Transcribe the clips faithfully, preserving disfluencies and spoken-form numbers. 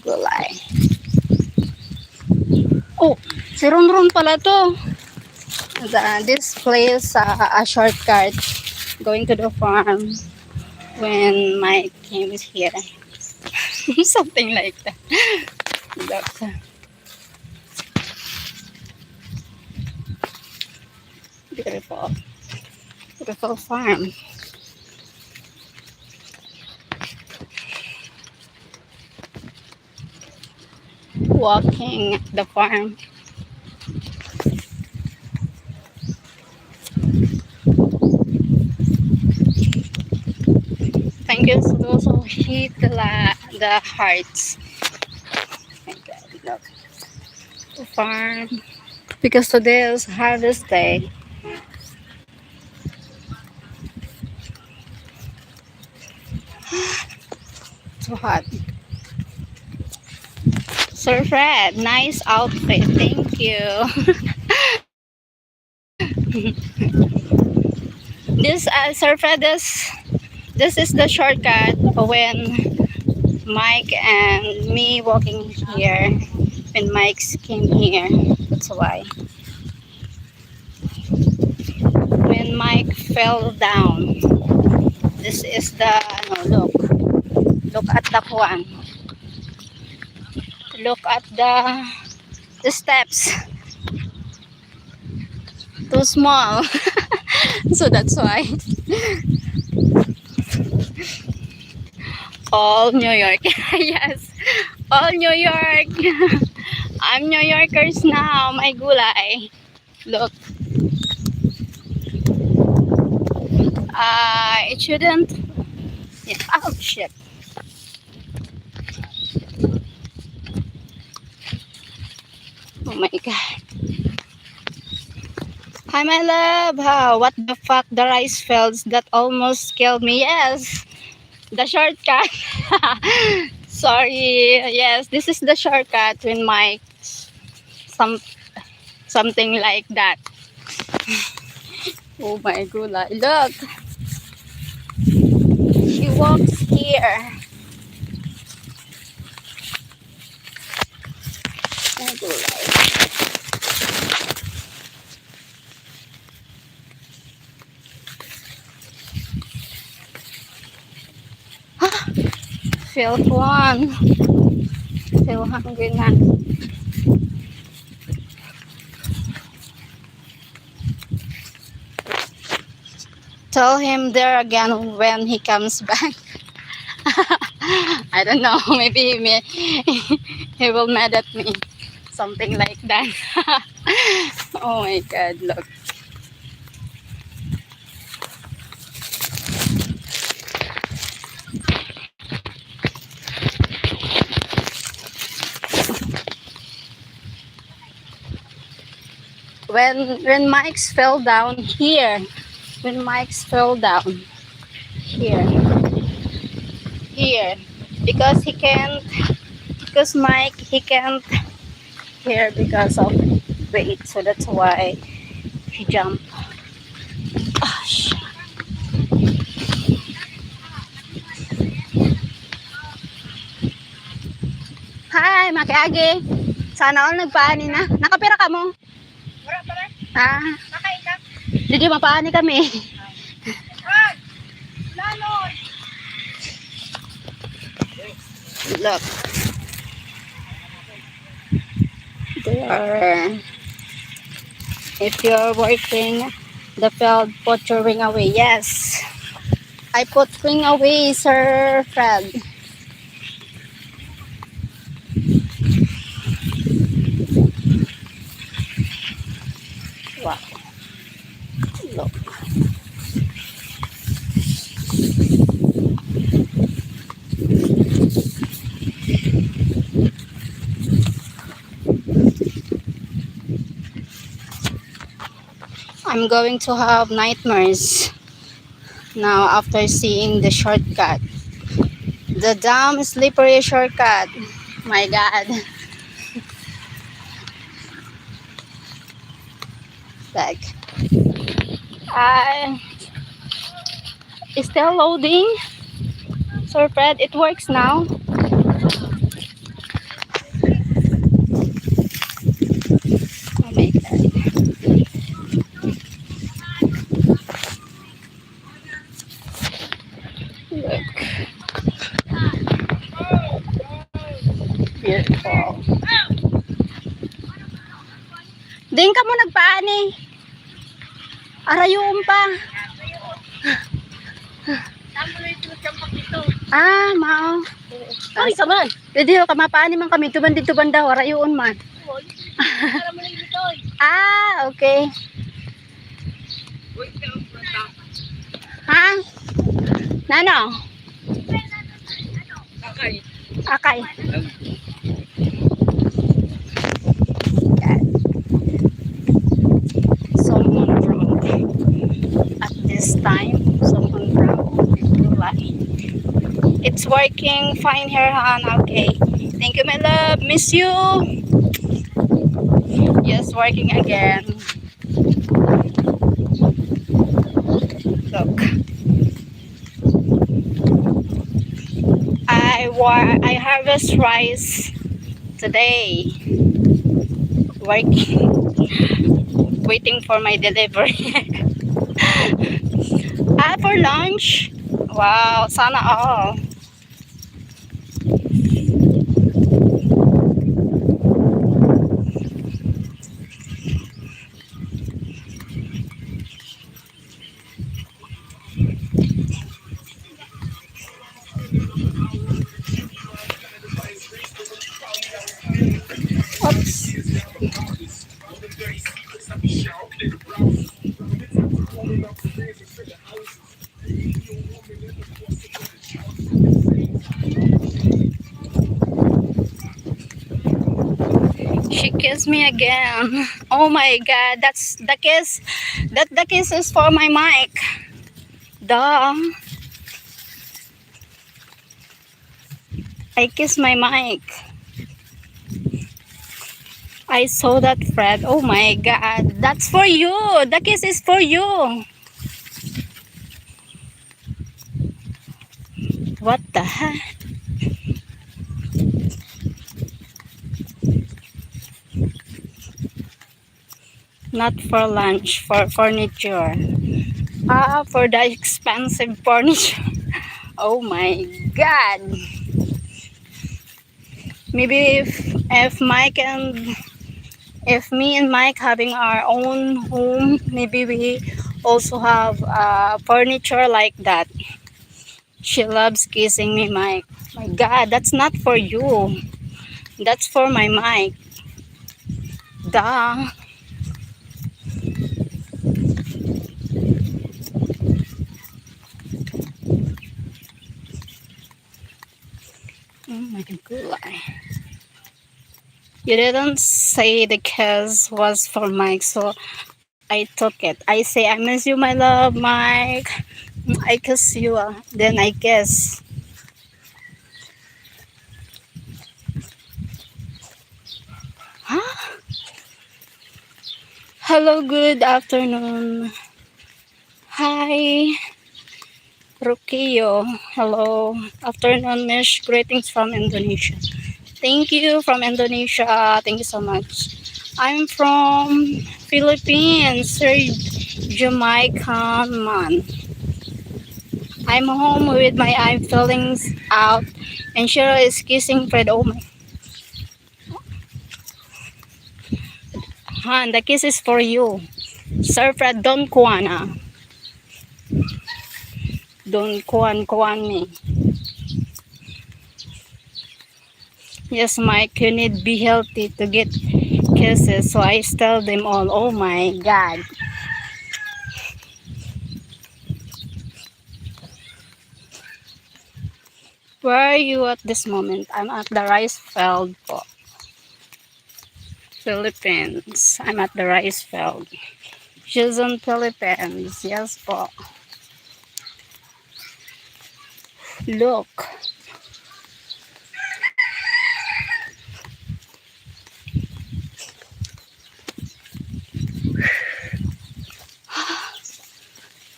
Gulay. Oh, si Ronron pala to. The, this place, uh, a shortcut going to the farm when Mike came here. Something like that. Look. Beautiful. Beautiful farm. Walking the farm. Thank you to those who hit the la-, the hearts. My God, look. The farm. Because today is harvest day. So hot. Sir Fred, nice outfit. Thank you. This, uh, Sir Fred, this, this is the shortcut when Mike and me walking here, when Mike came here. That's why. When Mike fell down. This is the, ano, look. Look at the kuwan. Look at the, the steps. Too small. So that's why. All New York. Yes. All New York. I'm New Yorkers now. My gulay. Look. Uh, it shouldn't. Yeah. Oh, shit. Oh my God. Hi, my love. Ah, what the fuck? The rice fields that almost killed me. Yes. The shortcut. Sorry. Yes, this is the shortcut when Mike some, something like that. Oh my gulay. Look. She walks here. My gulay. Feel kuwan. Feel hungry na. Tell him there again when he comes back. I don't know. Maybe he, may, he will mad at me. Something like that. Oh my God, look. When, when Mike's fell down here, when Mike's fell down here, here, because he can't, because Mike, he can't here because of weight, so that's why he jumped. Ah, shit. Hi, makiagi. Sana all nagpaani na. Nakapira ka mo? Wala pa rin. Ah. Nakain ka? Didi, mapaani kami. Wag! Lanon! Look. They are, if you're working the field, put your ring away. Yes. I put ring away, Sir Fred. Wow. Look. I'm going to have nightmares now after seeing the shortcut. The damn slippery shortcut. My God. Like, I, it's still loading. Sir Fred, it works now. Look. Beautiful. Diin kamo nagpaani? Arayoon pa. Ah, mao. Ay, saman. Pwede, oh, kamapaani man kami. Tuban dito banda, oh, arayoon man. Ah, okay. Ha? Nano? Akay. Someone wrong. At this time, someone wrong. It's working fine here, hon. Okay. Thank you, my love. Miss you. Yes, working again. Look. I wa- I harvest rice today. Working. Waiting for my delivery. Ah, for lunch? Wow, sana all. Oops. She kissed me again. Oh my God, that's the kiss. That the kiss is for my mic. Duh. I kiss my mic. I saw that, Fred. Oh my God. That's for you. The kiss is for you. What the heck? Not for lunch, for furniture. Ah, for the expensive furniture. Oh my God. Maybe if, if Mike and, if me and Mike having our own home, maybe we also have, uh, furniture like that. She loves kissing me, Mike. My God, that's not for you. That's for my mic. Duh. Oh my God. You didn't say the kiss was for Mike, so I took it. I say, "I miss you, my love, Mike. I kiss you." Ah. Then I kiss. Huh? Hello, good afternoon. Hi. Rukio, hello. Afternoon, Mish. Greetings from Indonesia. Thank you from Indonesia. Thank you so much. I'm from Philippines, Sir Jamaican man. I'm home with my eye feelings out, and Cheryl is kissing Fred. Oh my. Han, the kiss is for you. Sir Fred, don't kuan, ah. Don't kuan, kuan me. Yes, Mike, you need be healthy to get kisses. So I tell them all, oh my God. Where are you at this moment? I'm at the rice field po. Philippines. I'm at the rice field. Luzon, Philippines. Yes po. Look.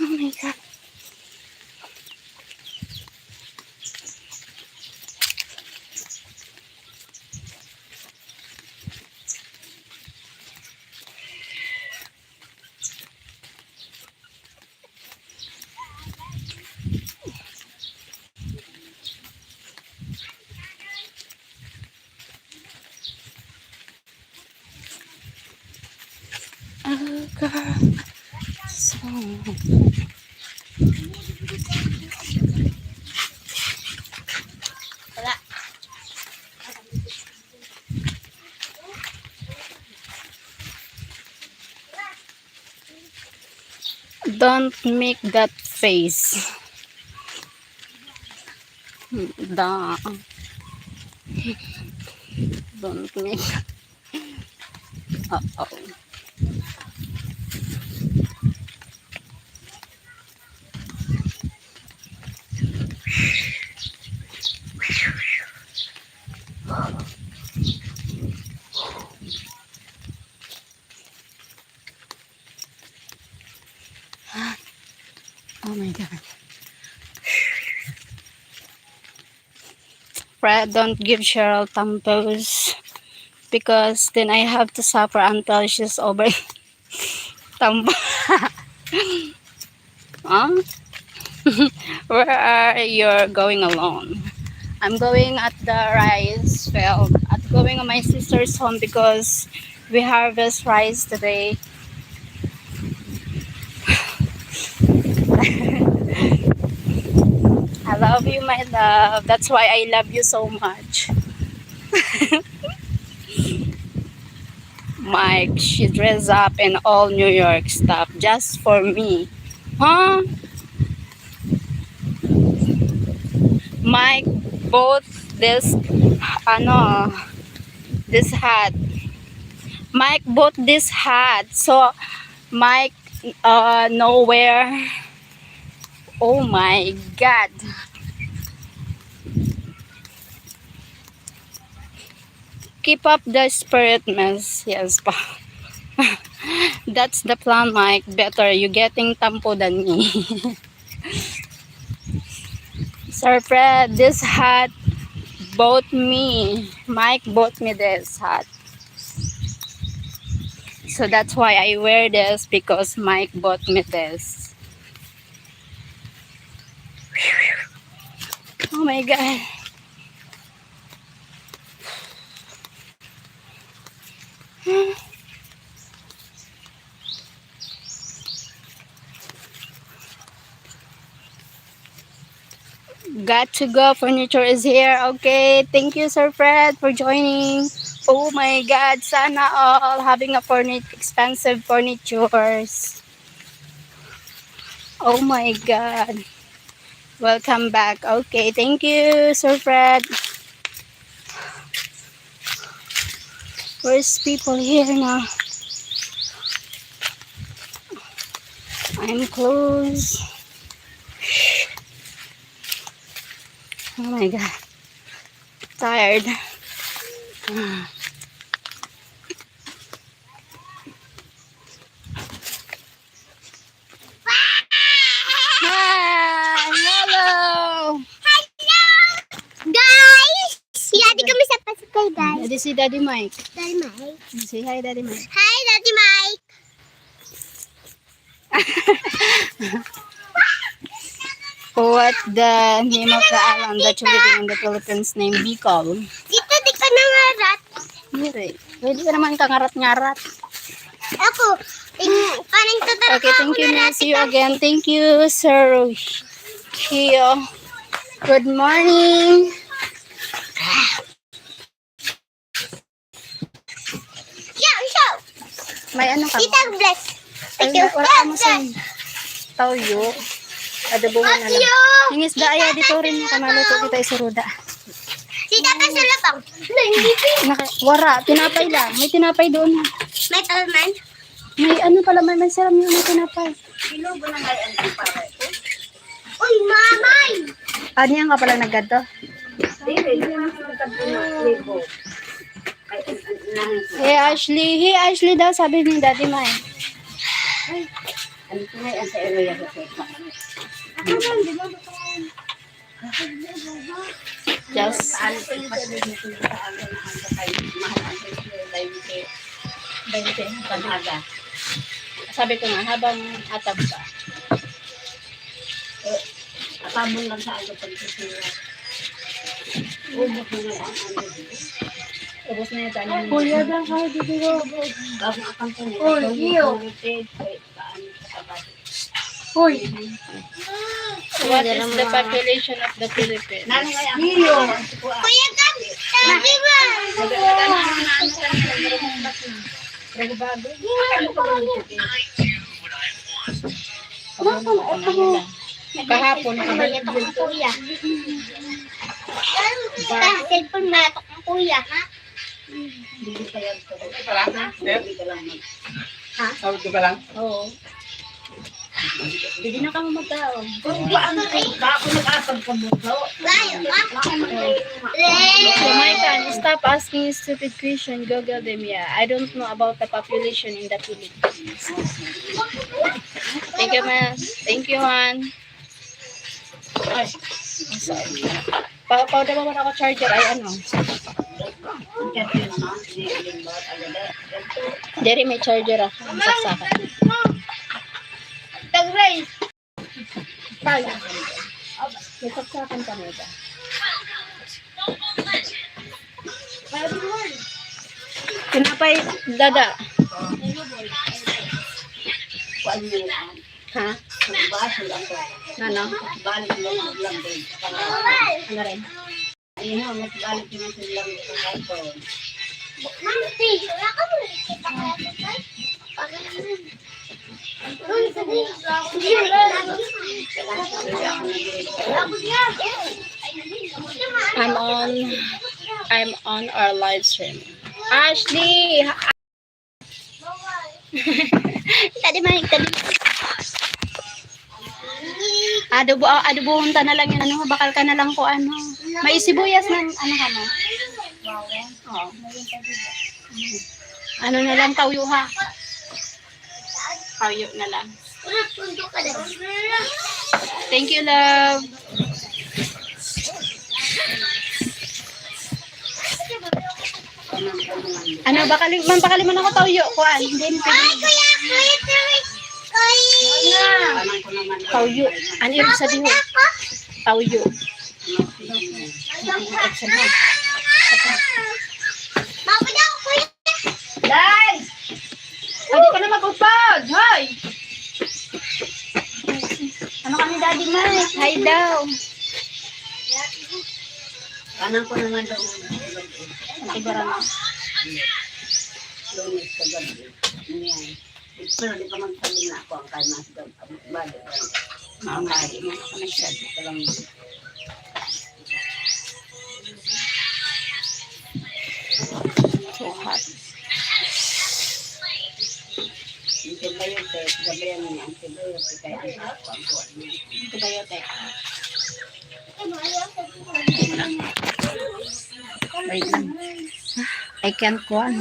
Oh my God. Wala. Don't make that face. Da. Don't make. Uh-oh. Oh my God. Fred, don't give Cheryl tampos because then I have to suffer until she's over. Tampo. Huh? Where are you going alone? I'm going at the rice field. I'm going to my sister's home because we harvest rice today. I love you, my love. That's why I love you so much. Mike, she dressed up in all New York stuff just for me. Huh? Mike bought this, ano, this hat. Mike bought this hat. So, Mike, uh, nowhere. Oh my God. Keep up the spirit, miss. Yes pa. That's the plan, Mike. Better you getting tampo than me. Sir Fred, this hat bought me. Mike bought me this hat. So that's why I wear this, because Mike bought me this. Oh my God. Got to go. Furniture is here. Okay. Thank you, Sir Fred, for joining. Oh my God. Sana all having a furni-, expensive furnitures. Oh my God. Welcome back. Okay. Thank you, Sir Fred. Where's people here now? I'm close. Oh my God. Tired. Hi! Hello! Hello! Guys! Si Daddy kami sa pasok kayo, guys. Daddy, si Daddy Mike. Daddy Mike. Say hi, Daddy Mike. Hi, Daddy Mike! What the name of the island that you living in the Philippines name Bicol? Dito, di ka nangarat. Diri. Pwede ka naman kangarat-ngarat. Ako, ting-, parang tatara Okay, ako thank you, na Mel. See you again. Thank you, Sir Kio. Good morning. Yeah, show. May ano ka? Tita, bless. Ay, Thank you. wala mo sa Toyo. Adobohan na lang. Hingis da, aya, dito rin yung kamaluto, dito isuruda. Si Tata sa labang. Naka, wara, tinapay lang. May tinapay doon. May palman. May ano pala, may, may siram yung may tinapay. Uy, mamay! Ano yan ka pala naggadto? Hey, Ashley. Hey, Ashley daw, sabi ni Daddy Mike. Ano po nga yan sa area sa Sepa? Just Sabi ko nga, habang atab pa. Atabon lang sa ano pag sisira. Ubos na lang ang ano. Ubos na yung tanim. Kuya, daw kayo dito. Bago ang kampo niya. Uy, iyo. Ay, paano sa kabado? Hoy! What is the population of the Philippines? Iyo. Kuya Gab, sabi mo. Kahapon, kahapon. Kuya. Cellphone, matok ang kuya, ha? Hindi pa yan. Okay pa lang, Steph? Ha? Sahod ka pa lang? Oo. Hindi na kami magkaon. Kung ba ang ako nag-asag ka mo, so, Jamaican, stop asking stupid question. Google them, yeah. I don't know about the population in the Philippines. Thank you, ma'am. Thank you, Juan. Ay, sorry. Pa, pa, daw man ako charger. Ay, ano? Diri may charger ako. Ang saksakan. Tagray. Tayo. May saksakan kami ba? Tinapay, dada. Kuan mo yan. Ha? Nagbasol ako. Ano? Balik mo ang lambing. Ano rin? Ayun, mas balik mo ang lambing sa hapon. I'm on, I'm on our live stream. Ashley, Tadi, Mike, tadi. Adobo, ah, adobohon ta na lang yan, ano, bakal ka na lang ko, ano. May sibuyas ng, ano ka, no? Oo. Ano na lang, tawyo, ha? Tawyo na lang. Thank you, love. Ano, bakali, man, bakali man ako, tawyo, kuan. Hindi, hindi pwede. Ay, kuya, kuya, kuya, kuya. Tawyo. Ano yung sabi mo? Tawyo. Mama daw, kuya. Day! Pwede ka na mag-upod, hoy! Ano kami, Daddy Mike? Hi daw. Kanan ko naman daw. Siguro na. Lunes sa gabi. Ayan. Pero di pa magsabi na ako ang kay Mas daw. Balik ka lang. Mamali mo na kami sa ito lang. So hot. Antibiotic, sabihan mo niya, antibiotic, kaya ang hot ko, ang buwan niya. Antibiotic. Wait lang. I can't kuhan.